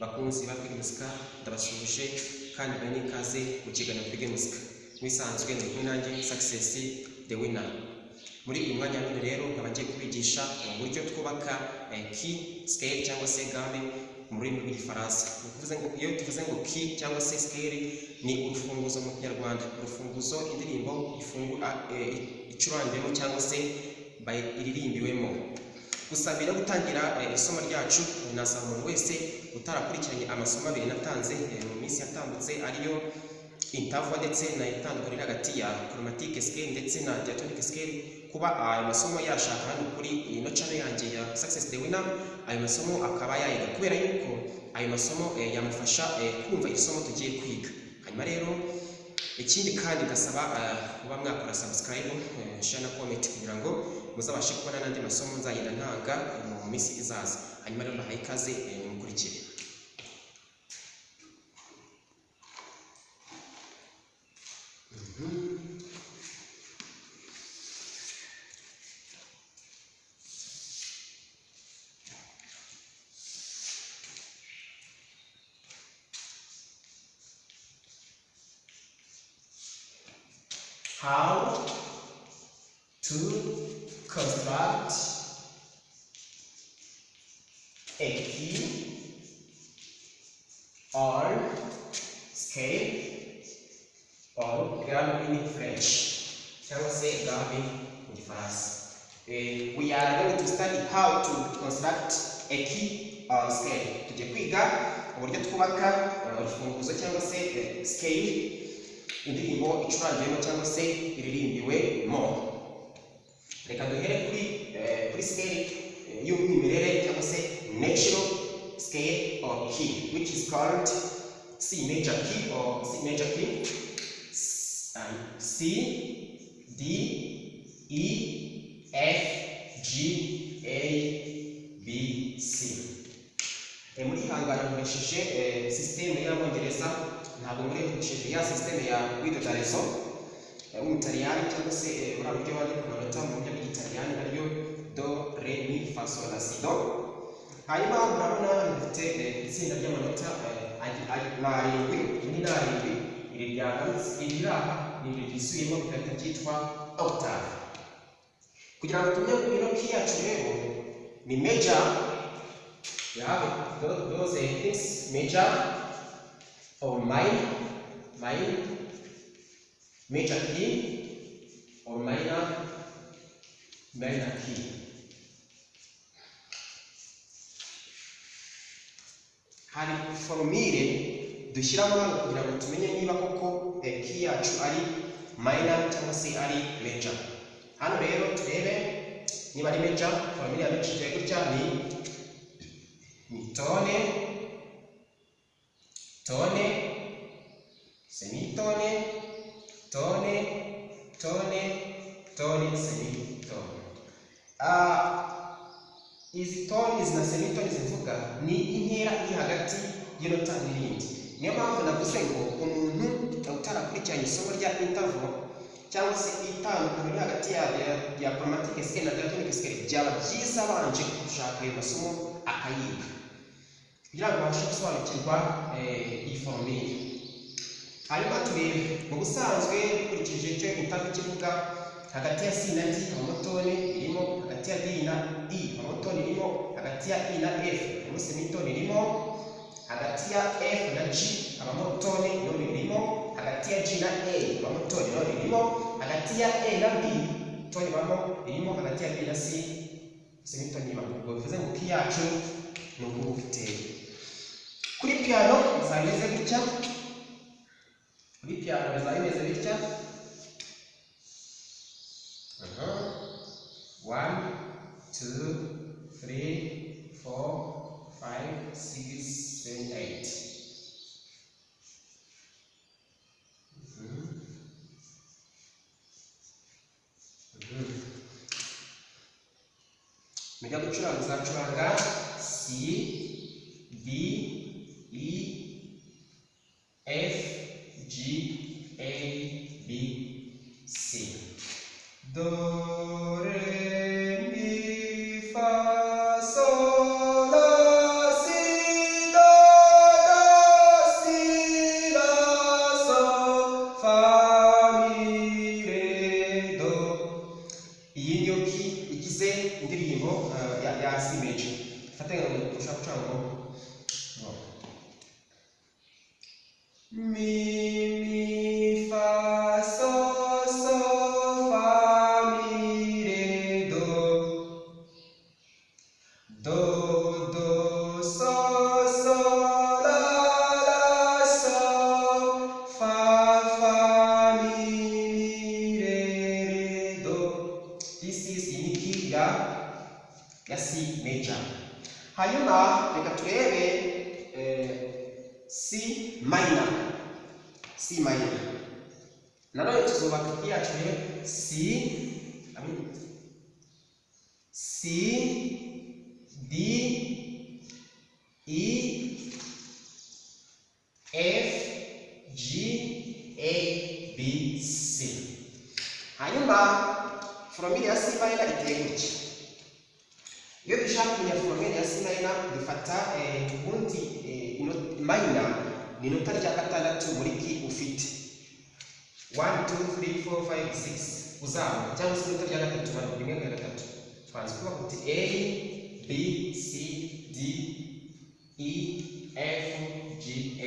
Bakunzi ba Twige Muzika, ndabasuhuje kandi mbahaye n'ikaze mu kiganiro Twige Muzika. Nk'ibisanzwe ndi kumwe nanjye Success the Winner. Muri uyu mwanya wa none rero nkaba ngiye kubigisha uburyo twubaka key, scale cyangwa se gamme mu rurimi rw'Igifaransa. Ni ukuvuze ngo iyo tuvuze ngo key cyangwa se scale ni urufunguzo mu Kinyarwanda, urufunguzo indirimbo icurangiwemo cyangwa se iririmbiwemo. Gusa mbere yo gutangira isomo ryacu, nasaba umuntu wese utarakurikiranye amasomo abiri natanze mu minsi yatambutse, ariyo interval ndetse na itandukaniro riri hagati ya chromatic scale ndetse na diatonic scale, kuba ayo masomo yashaka hano kuri ino channel yanjye ya Success the Winner, ayo masomo akaba yayiga, kubera yuko ayo masomo yamufasha kumva isomo tugiye kwiga. Hanyuma rero ikindi kandi ndasaba kuba mwakora subscribe, share na comment kugira ngo muzabashe kubona n'andi masomo nzagenda ntanga mu minsi izaza. Hanyuma rero mbahaye ikaze, nimukurikire. How to construct a key or scale or gamme in French cyangwa se gamme mu Gifaransa. We are going to study how to construct a key or scale. Tugiye kwiga uburyo twubaka urufunguzo cyangwa se scale indirimbo icurangiwemo cyangwa se iririmbiwemo. Reka duhere kuri scale y'umwimerere cyangwa se natural scale or key, which is called C major key or C major key. C, D, E, F, G, A, B, C. Muri hangana nkoresheje système y'Abongereza, ntabwo nkoresheje ya système ya Guido d'Arezzo w'Umutaliyani, cyangwa se buriya buryo bandika amanota mu buryo bw'Igitaliyani, ariyo do, re, mi, fa, sol, la, si, do. Hanyuma murabona hano dufite itsinda ry'amanota ni arindwi, iri ni arindwi, iri ryagarutse, iri riri aha ni iri ryisubiyemo bigahita byitwa octave. Kugira ngo tumenye ino key yacu rero ni major, we have those things, major or minor, minor, major key or minor, minor key. Hari formule dushyiramo hano kugira ngo tumenye niba koko key yacu ari minor cyangwa se ari major. Hano rero turebe niba ari major. Formule ya major iteye gutya, ni tone, tone, semitone, tone, tone, tone, semitone. Izi tone na semitone zivuga ni intera iri hagati y'inota n'irindi. Niyo mpamvu navuze ngo umuntu utarakurikiranye isomo rya interval cyangwa se itandukaniro riri hagati ya chromatic scale na diatonic scale, byaba byiza abanje gushaka ayo masomo akayiga kugira ngo abashe gusobanukirwa iyi formule. Hanyuma turebe mu busanzwe dukurikije icyo interval kivuga, hagati ya C na D habamo tone irimo, hagati ya D na E habamo tone irimo, hagati ya E na F harimo semitone irimo, hagati ya F na G habamo tone none irimo, hagati ya G na A habamo tone none irimo, hagati ya A na B tone ibamo irimo, hagati ya B na C semitone ibamo. Ubwo bivuze ngo key yacu ni uku nguku iteye. Kuri piano bizaba bimeze gutya, kuri piano bizaba bimeze bitya. 1, 2, 3, 4, 5, 6, 7, 8. Mujya gucuranga uzacuranga C, D, E, F, G, A, B, C. Do, re, mi, fa, sol, la, si, do. Mi, mi, fa, so, so, fa, mi, re, do. Do, do, so, so, la, la, so, fa, fa, mi, mi, re, re, do. This is in key ya C major. Hanyuma reka turebe C minor. C minor nanone tuzubaka key yacu rero C, I mean, C, D, E, F, G, A, B, C. Hanyuma formule ya C minor iteye gutya. Iyo dushaka kumenya formule ya C minor, dufata ubundi minor ni inota rya gatandatu muri key ufite, 1, 2, 3, 4, 5, 6 uzamuka, cyangwa se inota rya gatatu, manuka rimwe na gatatu. Twanze kuvuga kuti A, B, C, D, E, F, G, A.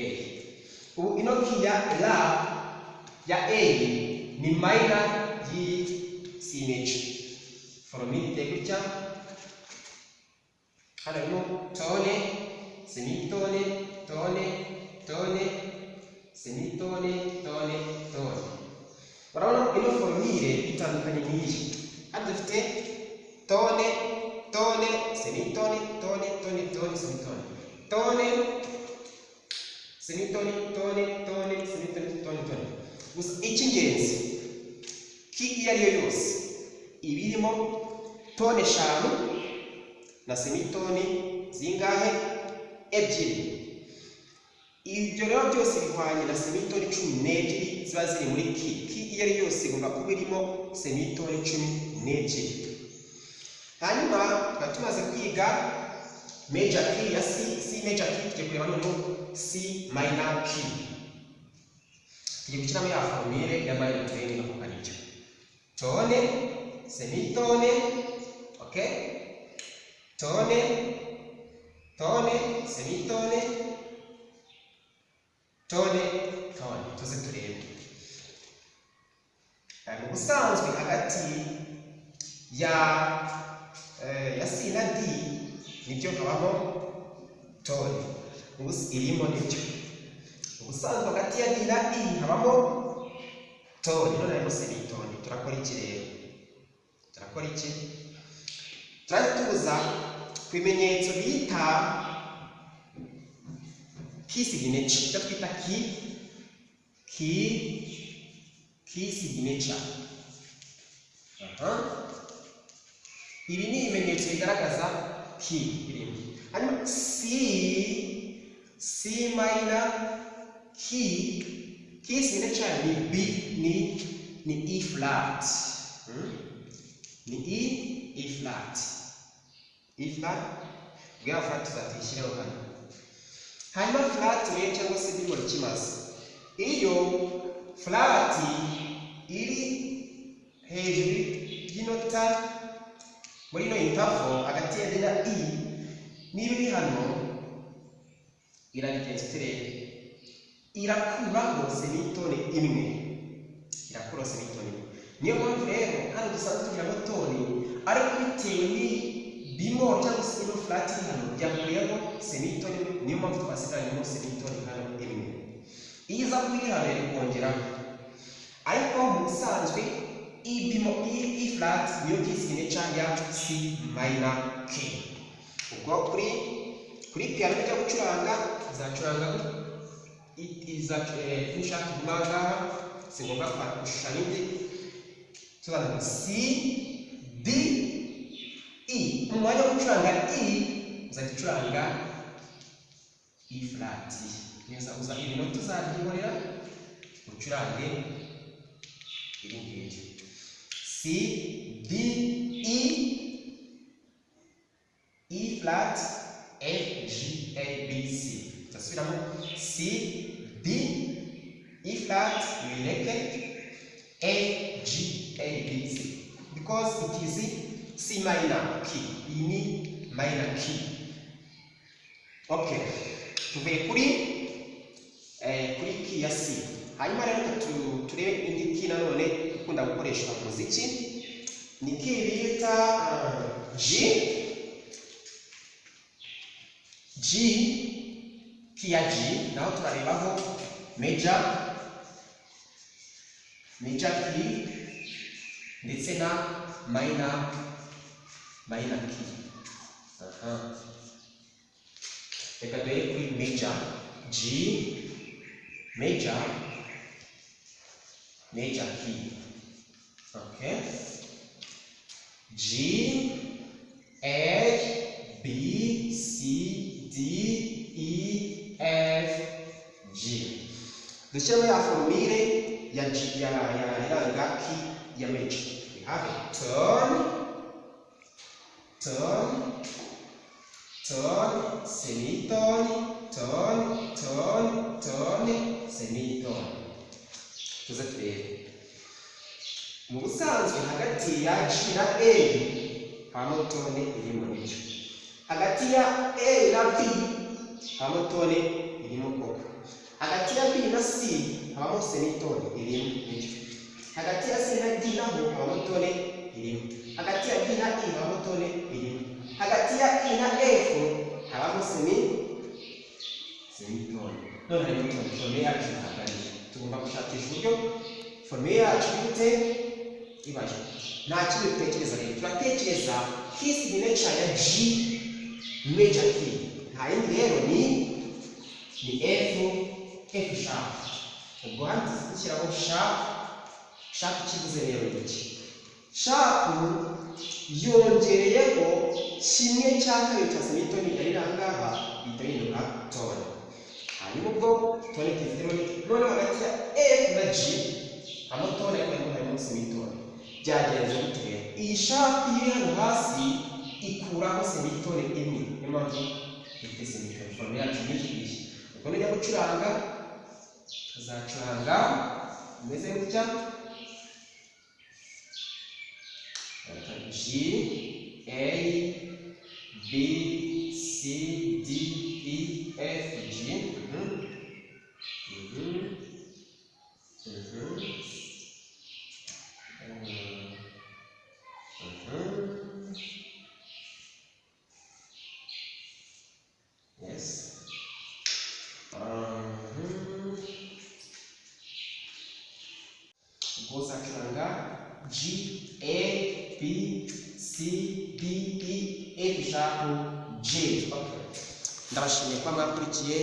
Ubu ino key ya la ya A ni minor y'iyi C major. Formule iteye gutya. Hano harimo tone, semitone, tone, tone, semitone, tone, tone. Urabona ino formule itandukanye n'iyi. Hano dufite tone, tone, semitone, tone, tone, tone, semitone, tone, semitone, tone, tone, semitone, tone, tone. Gusa icy'ingenzi, key iyo ari yo yose iba irimo tone eshanu na semitone zingahe? Ebyiri. Ibyo rero byose bihwanye na semitone 12 ziba ziri muri key. Key iyo ari yose igomba kuba irimo semitone 12. Hanyuma tukaba tumaze kwiga major key ya C, C major key. Tugiye kureba noneho C minor key. Tugiye gushyiramo ya formule ya minor, turebe niba koko ari byo. Tone, semitone, okay, tone, tone, semitone, tone, tone. Tuze turebe. Mu busanzwe hagati ya C na D nibyo habamo tone. Irimo nibyo. Ubusanzwe hagati ya D na E habamo tone, none harimo semitone. Turakora iki rero? Turakora iki? Turajya tuza ku bimenyetso bita key signature, icyo twita key signature. Aha, ibi ni ibimenyetso bigaragaza key irimo. Hanyuma C minor key signature ni B, ni E flat. Ni E flat, E flat. Bwa flat tuzatuyishyireho hano. Hanyuma flat rero cyangwa se bémol kimaze, iyo flat iri hejuru y'inota muri ino interval hagati ya D na E, niba iri hano, irabigenza ite rero? Irakuraho semitone imwe, irakuraho semitone imwe. Niyo mpamvu rero hano dusanzwe tugiramo tone, ariko bitewe ni bémol cyangwa se ino flat iri hano yakuyeho semitone imwe. Niyo mpamvu twasigaranyemo semitone hano imwe. Iyo iza kuba iri hano yari kongeraho, ariko mu busanzwe E bémol, E flat niyo key signature ya C minor key. Ubwo kuri piano ujya gucuranga, izacuranga iza nushaka kuguma ngaha, si ngombwa gushushanya indi. Tuzavuga C, D, E. Mu mwanya wo gucuranga E uzajya ucuranga E flat neza. Uza iri note uzaryihorera, ucurange iri ngiri: C, D, E, E flat, F, G, A, B, C. Ndasubiramo: C, D, E flat, uyireke, F, G, A, B, C, because it is C minor key. Iyi ni minor key. Okay, tuvuye kuri key. key ya C. Hanyuma rero turebe indi key nanone ikunda gukoreshwa mu muziki, ni key bita G. G, key ya G naho turarebaho major key ndetse na minor key. Reka duhere kuri major G, major key. Okay, G, A, B, C, D, E, F, G. Dushyiramo ya formule ya G ya iranga key ya major. We have a tone, tone, tone, semitone, tone, tone, tone, semitone. Tuze turebe. Mu busanzwe hagati ya G na A habamo tone irimo n'icyo. Hagati ya A na B habamo tone irimo koko. Hagati ya B na C habamo semitone irimo n'icyo. Hagati ya C na D naho habamo tone irimo. Hagati ya D na E habamo tone irimo. Hagati ya E na F habamo semitone. None harimo tone, forme yacu ntabwo ari yo. Tugomba gushakisha uburyo forme yacu gute ibaye. Nta kindi dutekereza rero, turatekereza key signature ya G major key. Nta yindi rero ni F, F sharp. Ubwo hano dushyiraho sharp. Sharp ikivuze rero ni iki? Sharp yongereyeho kimwe cya kabiri cya semitoni yari iri aha ngaha, ihita ihinduka tone. Hanyuma ubwo tone tifitemo, noneho hagati ya F na G habamo tone ariko harimo semitoni. Byagenze gute rero? Iyi sharp iri hano hasi ikuraho semitoni imwe, niyo mpamvu ifite semitoni. Forme yacu ni iyi. Ubwo nujya gucuranga uzacuranga imeze gutya: G, A, B, C, D, E, F, G. Yes. Ubwo uzacuranga G, A, B, C, D, E, F sharp, G. Okay. Ndabashimiye kuba mwakurikiye,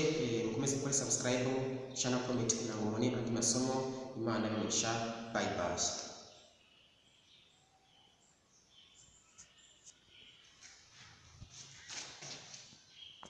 mukomeze gukora subscribe, share na comment kugira ngo mubone andi masomo. Imana ibahe. Bye bye.